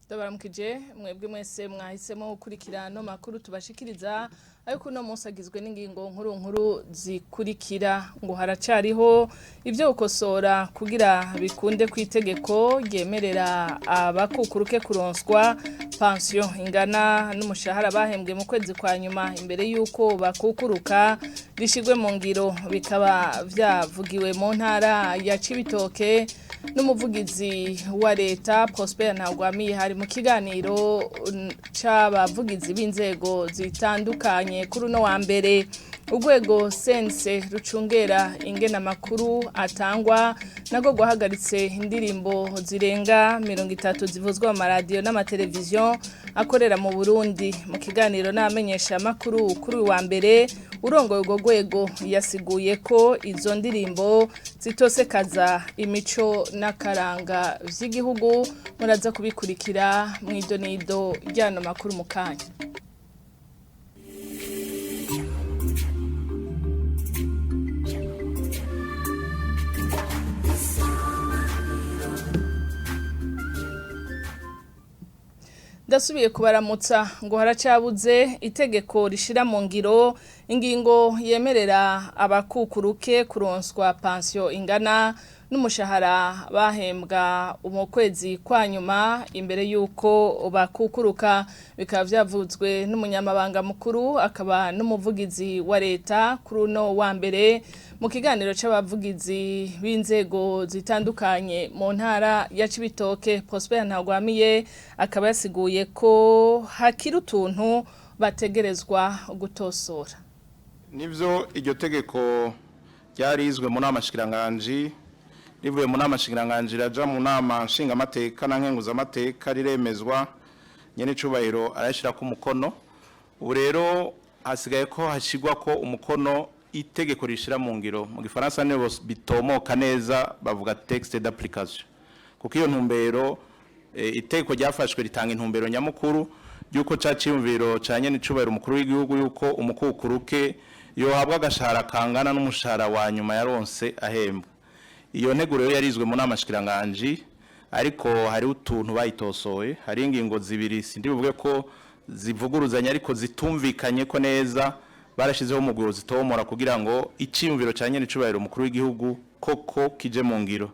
Ndabaramukije mwebwe mwese mwahisemo gukurikira ano makuru tubashikiriza, ariko uno munsi agizwe n'ingingo nkuru nkuru zikurikira: ngo haracariho ivyo gukosora kugira bikunde kw'itegeko ryemerera abakukuruke kuronswa pansiyo ingana n'umushahara bahembwe mu kwezi kwa nyuma imbere y'uko bakukuruka rishigwe mu ngiro. Bikaba vyavugiwe mu ntara ya Cibitoke n'umuvugizi wa leta Prosper Ntagwamiye, hari mu kiganiro c'abavugizi b'inzego zitandukanye kuri uno wa mbere. Urwego sense rucungera ingena makuru atangwa nago guhagaritse indirimbo zirenga 30 zivuzwa mu maradiyo n'amateleviziyo akorera mu Burundi. Mu kiganiro n'amenyesha makuru kuri wa mbere, urongoye urwo rwego yasiguye ko izo ndirimbo zitosekaza imico n'akaranga vy'igihugu. Muraza kubikurikira mw'idonido ryano makuru mu kanya. Ndasubiye kubaramutsa. Ngo haracabuze itegeko rishira mu ngiro ingingo yemerera abakukuruke kuronswa pansiyo ingana n'umushahara bahembwa mu kwezi kwa nyuma imbere y'uko bakukuruka. Bikaba vyavuzwe n'umunyamabanga mukuru akaba n'umuvugizi wa leta kuri uno wa mbere mu kiganiro c'abavugizi b'inzego zitandukanye mu ntara ya Cibitoke. Prosper Ntagwamiye akaba yasiguye ko hakiri utuntu bategerezwa gutosora. Nivyo, iryo tegeko ryarizwe mu nama shikiranganji, rivuye mu nama shikiranganji raja mu nama nshingamateka na nkenguzamateka, riremezwa, nyene icubahiro arayashirako umukono. Ubu rero hasigaye ko hashigwa ko umukono itegeko rishira mu ngiro. Mu gifaransa nibo bitomoka neza, bavuga texte d'application, kuko iyo ntumbero itegeko ryafashwe ritanga intumbero nyamukuru yuko ca ciyumviro ca nyene icubahiro umukuru w'igihugu, yuko umukukuruke yohabwa agashahara kangana n'umushahara wa nyuma yaronse ahembwa. Iyo nteguro rero yarizwe mu nama shikiranganji, ariko hari utuntu bayitosoye. Hari ingingo zibiri, sindi buvuge ko zivuguruzanya, ariko zitumvikanye ko neza. Barashizeho umugwi zitomora kugira ngo iciyumviro ca nyene icubahiro umukuru w'igihugu koko kije mu ngiro.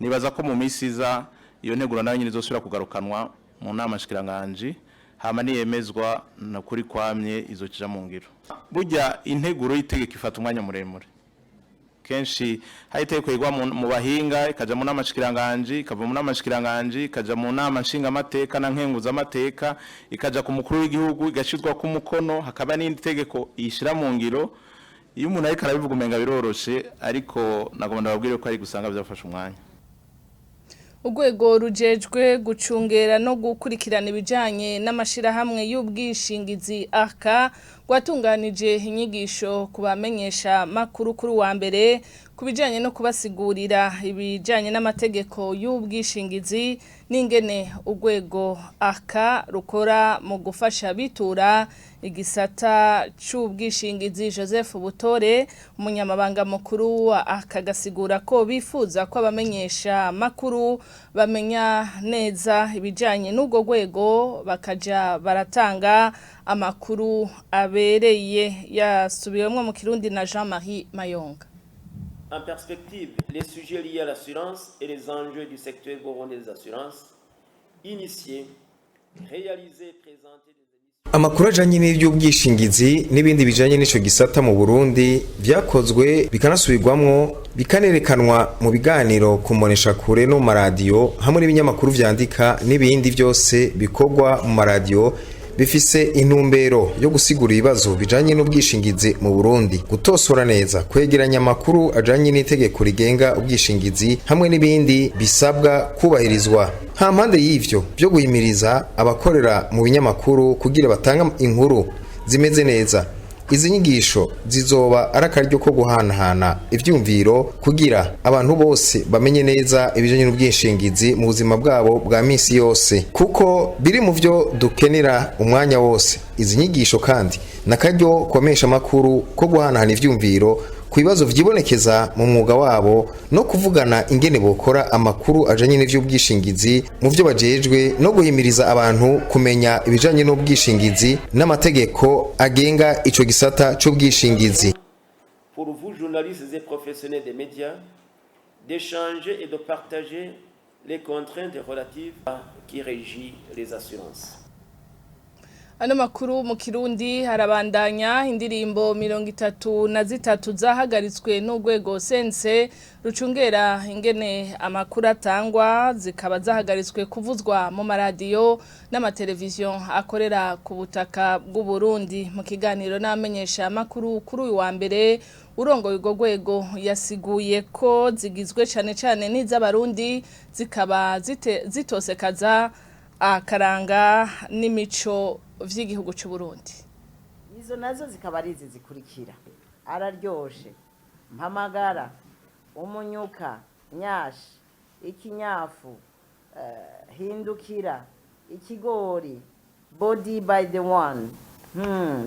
Nibaza ko mu minsi iza iyo nteguro nayo nyine izosubira kugarukanwa mu nama shikiranganji, hama niyemezwa na kuri kwamye izokija mu ngiro. Burya integuro y'itegeko ifata umwanya muremure. Kenshi hari itegeko igwa mu bahinga, ikaja mu nama shikiranganji, ikava mu nama shikiranganji ikaja mu nama nshingamateka na nkenguzamateka, ikaja ku mukuru w'igihugu, igashirwa ku mukono, hakaba n'indi tegeko iyishira mu ngiro. Iyo umuntu ariko arabivuga umenga biroroshe, ariko nagomba ndababwire ko ari gusanga byafashe umwanya. Urwego rujejwe gucungera no gukurikirana ibijanye n'amashirahamwe y'ubwishingizi aka rwatunganije inyigisho ku bamenyesha makuru kuri wa mbere ku bijanye no kubasigurira ibijanye n'amategeko y'ubwishingizi n'ingene urwego aka rukora mu gufasha bitura igisata c'ubwishingizi. Joseph Butore, umunyamabanga mukuru wa aka, gasigura ko bifuza ko abamenyesha makuru bamenya neza ibijanye n'ubwo rwego, bakaja baratanga amakuru abereye. Yasubiwemwo mu Kirundi na Jean-Marie Mayonga. En perspective, les sujets liés à l'assurance et les enjeux du secteur burundais des assurances, initiés, réalisés, présentés des Amakuru ajanye n'ivy'ubwishingizi n'ibindi bijanye n'ico gisata mu Burundi vyakozwe, bikanasubirwamwo, bikanerekanwa mu biganiro ku mboneshakure no mu maradiyo hamwe n'ibinyamakuru vyandika n'ibindi vyose bikorwa mu maradiyo, bifise intumbero yo gusigura ibibazo bijanye n'ubwishingizi mu Burundi, gutosora neza, kwegeranya amakuru ajanye n'itegeko rigenga ubwishingizi hamwe n'ibindi bisabwa kubahirizwa. Ha mpande y'ivyo byo guhimiriza abakorera mu binyamakuru kugira batanga inkuru zimeze neza, izi nyigisho zizoba ari akaryo ko guhanahana ivyumviro kugira abantu bose bamenye neza ibijanye n'ubwishingizi mu buzima bwabo bwa misi yose, kuko biri mu vyo dukenera umwanya wose. Izi nyigisho kandi nakaryo komesha makuru ko guhanahana ivyumviro. ku bibazo vyibonekeza mu mwuga wabo no kuvugana ingene bokora amakuru ajanye n'ivy'ubwishingizi mu vyo bajejwe no guhimiriza abantu kumenya ibijanye n'ubwishingizi n'amategeko agenga ico gisata c'ubwishingizi. Pour vous, journalistes et professionnels des médias, d'échanger et de partager les contraintes relatives qui régissent les assurances. Ano makuru mu Kirundi harabandanya. Indirimbo 33 zahagaritswe n'urwego CNC rucungera ingene amakuru atangwa, zikaba zahagaritswe kuvuzwa mu maradiyo n'amateleviziyo akorera ku butaka bw'u Burundi. Mu kiganiro n'amenyesha amakuru kuri uyu wa mbere, urongoye urwo rwego yasiguye ko zigizwe cane cane n'iz'Abarundi, zikaba zitosekaza akaranga n'imico vy'igihugu c'u Burundi. Izo nazo zikaba ari izi zikurikira: araryoshe, mpamagara, umunyuka, nyashi, ikinyafu, hindukira, ikigori, body by the one,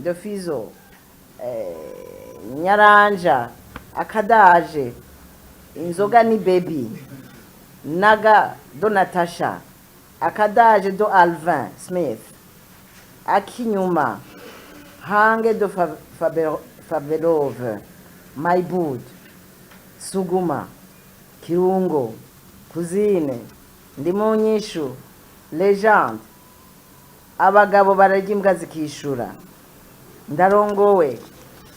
the fizo, nyaranja, akadaje, inzoga ni baby, naga do Natasha, akadaje do Alvin Smith, akinyuma, hange do Fabelove, my boot, suguma, kirungo, kuzine, ndimunyishu, legende, abagabo bararya imbwa zikishura, ndarongowe,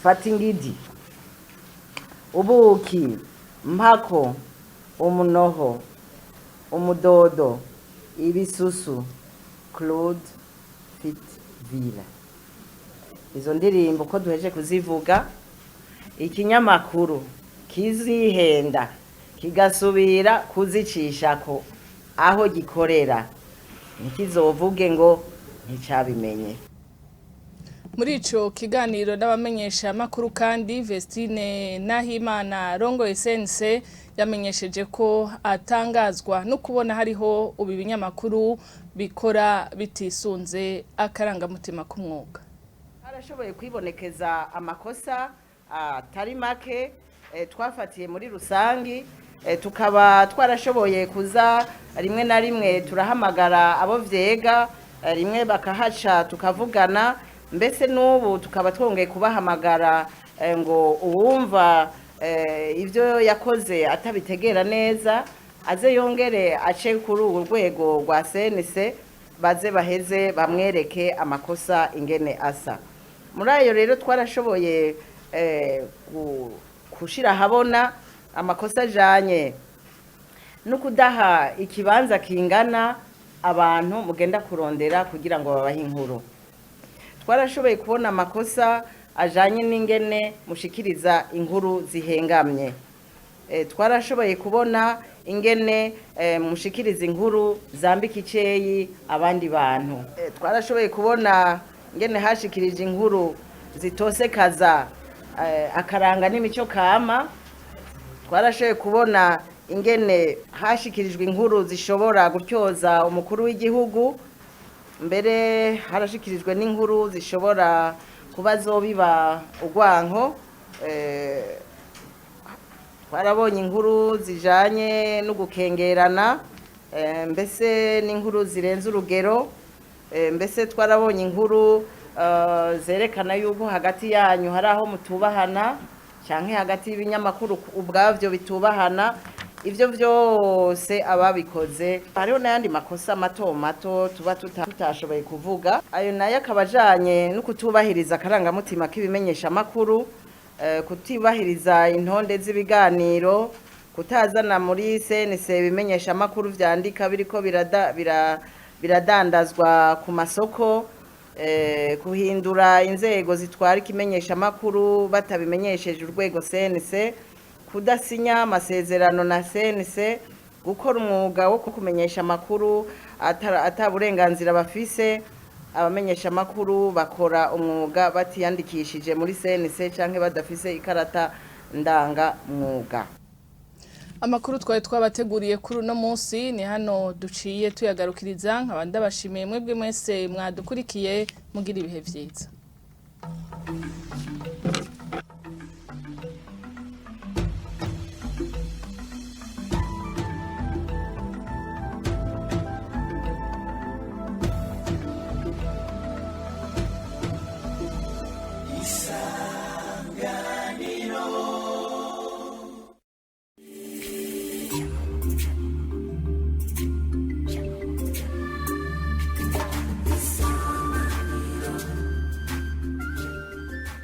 fata ingidi, ubuki, mpako, umunoho, umudodo, ibisusu, Claude Fitville. Izo ndirimbo ko duheje kuzivuga, ikinyamakuru kizihenda kigasubira kuzicishako aho gikorera, ntikizovuge ngo nticabimenye. Muri ico kiganiro n'abamenyesha makuru kandi, Vestine Nahimana rongo SNC yamenyesheje ko atangazwa no kubona hariho ubu ibinyamakuru bikora bitisunze akarangamutima k'umwuga. Harashoboye kwibonekeza amakosa atari make twafatiye muri rusangi, tukaba twarashoboye kuza rimwe na rimwe turahamagara abo vyega, rimwe bakahaca tukavugana, mbese n'ubu tukaba twongeye kubahamagara ngo uwumva ibyo yakoze atabitegera neza aze yongere ace kuri uru rwego rwa CNC, baze baheze bamwereke amakosa ingene asa. Muri ayo rero twarashoboye gushira ahabona amakosa ajanye no kudaha ikibanza kingana abantu mugenda kurondera kugira ngo babahe inkuru. Twarashoboye kubona amakosa ajanye n'ingene mushikiriza inkuru zihengamye. Twarashoboye kubona ingene mushikiriza inkuru zambika iceyi abandi bantu. Twarashoboye kubona ingene hashikirije inkuru zitosekaza akaranga n'imico kama. Twarashoboye kubona ingene hashikirijwe inkuru zishobora gutyoza umukuru w'igihugu, mbere harashikirijwe n'inkuru zishobora kuba zobiba urwanko. Twarabonye inkuru zijanye no gukengerana, mbese n'inkuru zirenze urugero. Mbese twarabonye inkuru zerekana yuko hagati yanyu hari aho mutubahana, canke hagati y'ibinyamakuru ubwavyo bitubahana. Ivyo vyose ababikoze, hariho n'ayandi makosa mato mato tuba tutashoboye kuvuga. Ayo nayo akaba ajanye no kutubahiriza akarangamutima k'ibimenyeshamakuru, kutubahiriza intonde z'ibiganiro, kutazana muri CNC ibimenyeshamakuru vyandika biriko biradandazwa ku masoko, kuhindura inzego zitwara ikimenyeshamakuru batabimenyesheje urwego CNC, kudasinya amasezerano na CNC, gukora umwuga wo kumenyesha amakuru ata burenganzira bafise. Abamenyesha amakuru bakora umwuga batiyandikishije muri CNC canke badafise ikarata ndanga mwuga. Amakuru twari twabateguriye kuri uno munsi ni hano duciye tuyagarukiriza. Nkaba ndabashimiye mwebwe mwese mwadukurikiye. Mugira ibihe vyiza.